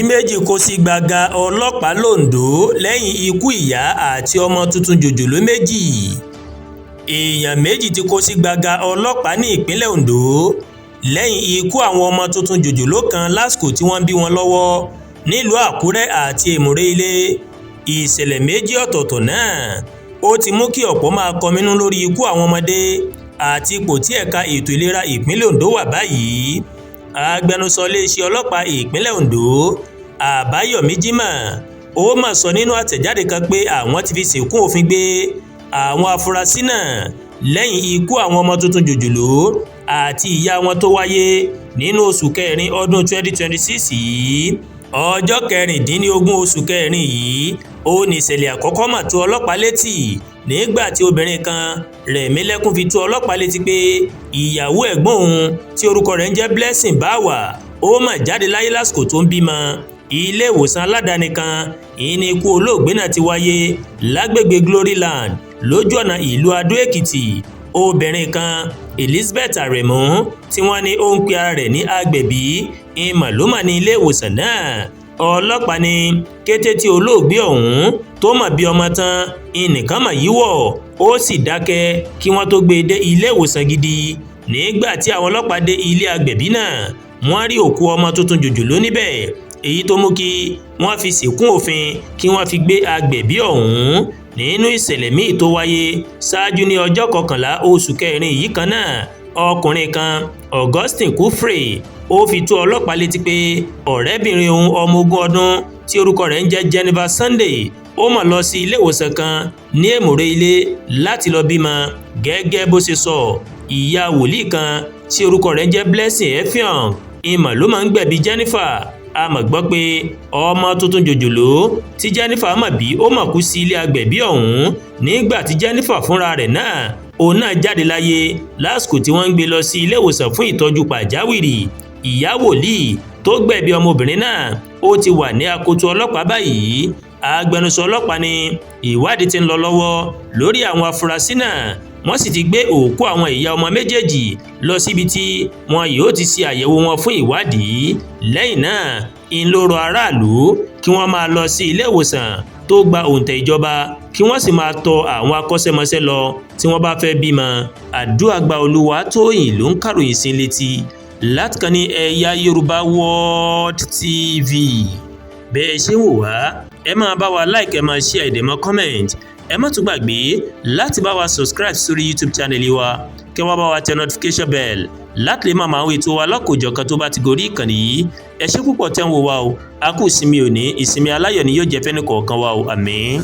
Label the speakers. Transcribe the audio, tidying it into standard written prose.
Speaker 1: Òbí méjì kò sí gbàgà ọlọ́pàá londo lẹ́yìn ikú ìyá àti ọmọ tuntun jòjòló méjì. Èèyàn méjì tí kò sí gbàgà ọlọ́pàá ní ìpínlẹ̀ Ondo lẹ́yìn ikú àwọn ọmọ tuntun jòjòló kan lásìkò tí wọ́n ń bí wọn lọ́wọ́ nílùú Àkúrẹ́ àti Èmùrè-Ilé. Ìṣẹ̀lẹ̀ méjì ọ̀tọ̀ọ̀tọ̀ náà ó ti mú kí ọ̀pọ̀ máa kọminú lórí ikú àwọn ọmọdé àti ipò tí ẹ̀ka ètò ìlera ìpínlẹ̀ Ondo wà báyìí. Agbẹnusọ iléeṣẹ́ ọlọ́pàá ìpínlẹ̀ Ondo, Àbáyọ̀mí Jimoh, ó mà sọ nínú àtẹ̀jáde kan pé àwọn ti fi ṣìnkún òfin gbé àwọn afurasí náà lẹ́yìn ikú àwọn ọmọ tuntun jòjòló àti ìyá wọn tó wáyé nínú oṣù kẹrin ọdún 2026 yìí. Ọjọ́ 16 oṣù kẹrin yìí ó ní ìṣẹ̀lẹ̀ àkọ́kọ́ mà tó ọlọ́pàá létí nígbà tí obìnrin kan, Rẹ̀mílẹ́kún, fi tó ọlọ́pàá létí pé ìyàwó ẹ̀gbọ́n òun tí orúkọ rẹ̀ ń jẹ́ Blessing Báwà ó mà jáde láyé lásìkò tó ń bímọ. Ilé ìwòsàn aládàáni kan ìní ikú olóògbé náà ti wáyé lágbègbè Gloryland lójú ọ̀nà ìlú Adó-Èkìtì. Obìnrin kan, Elizabeth Aremu, tí wọ́n ní ó ń pe ara rẹ̀ ní agbẹ̀bí ìmọ̀ ló mà ní ilé ìwòsàn náà. Ọlọ́pàá ní kété tí olóògbé ọ̀hún tó mọ̀ bí ọmọ tán ìnìkan mọ̀ yíwọ̀, ó sì dákẹ́ kí wọ́n tó gbé e dé ilé ìwòsàn gidi. Nígbà tí àwọn ọlọ́pàá dé ilé agbẹ̀bí náà, wọ́n rí òkú ọmọ tuntun jòjòló níbẹ̀, èyí tó mú kí wọ́n fi ṣìnkún òfin kí wọ́n fi gbé agbẹ̀bí ọ̀hún. Nínú ìṣẹ̀lẹ̀ míì tó wáyé ṣáájú ní ọjọ́ 11 oṣù kẹrin yìí kan náà, ọkùnrin kan, Augustine Kufre, ó fi tó ọlọ́pàá létí pé ọ̀rẹ́bìnrin òun ọmọ 20 ọdún tí orúkọ rẹ̀ ń jẹ́ Jennifer Sunday ó mọ̀ lọ sí ilé ìwòsàn kan ní Èmùrè Ilé láti lọ bímọ. Gẹ́gẹ́ bó ṣe sọ, ìyá wòlíì kan tí orúkọ rẹ̀ ń jẹ́ Blessing Effiong ìmọ̀ ló máa ń gbẹ̀bí Jennifer. A mọ̀ gbọ́ pé ọmọ tuntun jòjòló tí Jennifer mọ̀ bí ó mọ̀ kú sí ilé agbẹ̀bí ọ̀hún nígbà tí Jennifer fúnra rẹ̀ náà òun náà jáde láyé lásìkò tí wọ́n ń gbé lọ sí ilé ìwòsàn fún ìtọ́jú pàjáwìrì. Ìyá wòlíì tó gbẹ̀bí ọmọbìnrin náà ó ti wà ní akoto ọlọ́pàá báyìí. Agbẹnusọ ọlọ́pàá ní ìwádìí ti ń lọ lọ́wọ́ lórí àwọn afurasí náà, wọ́n sì ti gbé òkú àwọn ìyá ọmọ méjèèjì lọ síbi tí wọn yóò ti ṣe àyẹ̀wò wọn fún ìwádìí. Lẹ́yìn náà ń ló rọ aráàlú kí wọ́n máa lọ sí ilé ìwòsàn tó gba òǹtẹ̀ ìjọba, kí wọ́n sì máa tọ àwọn akọ́ṣẹ́mọṣẹ́ lọ tí wọ́n bá fẹ́ bímọ. Àdúràgbà Olúwatóyìn ló ń kàròyìn sí létí látìkànnì Ẹ̀yà Yorùbá World TV. Bẹ́ẹ̀ ṣe ń wò wá, ẹ máa bá wa like, ẹ máa share, ẹ dẹ̀ máa comment. Ẹ má tún gbàgbé láti bá wa subscribe sórí YouTube channel wa, kẹ́ wá bá wa tẹ notification bell láti lè máa máa àwọn ètò wa lọ́kòjọ̀kan tó bá ti gorí ìkànnì yìí. Ẹ ṣé púpọ̀ tẹ́ ń wò wá o. A kú ìsinmi òní, ìsinmi aláyọ̀ ni yóò jẹ́ fẹ́ni kọ̀ọ̀kan wa o. Àmín.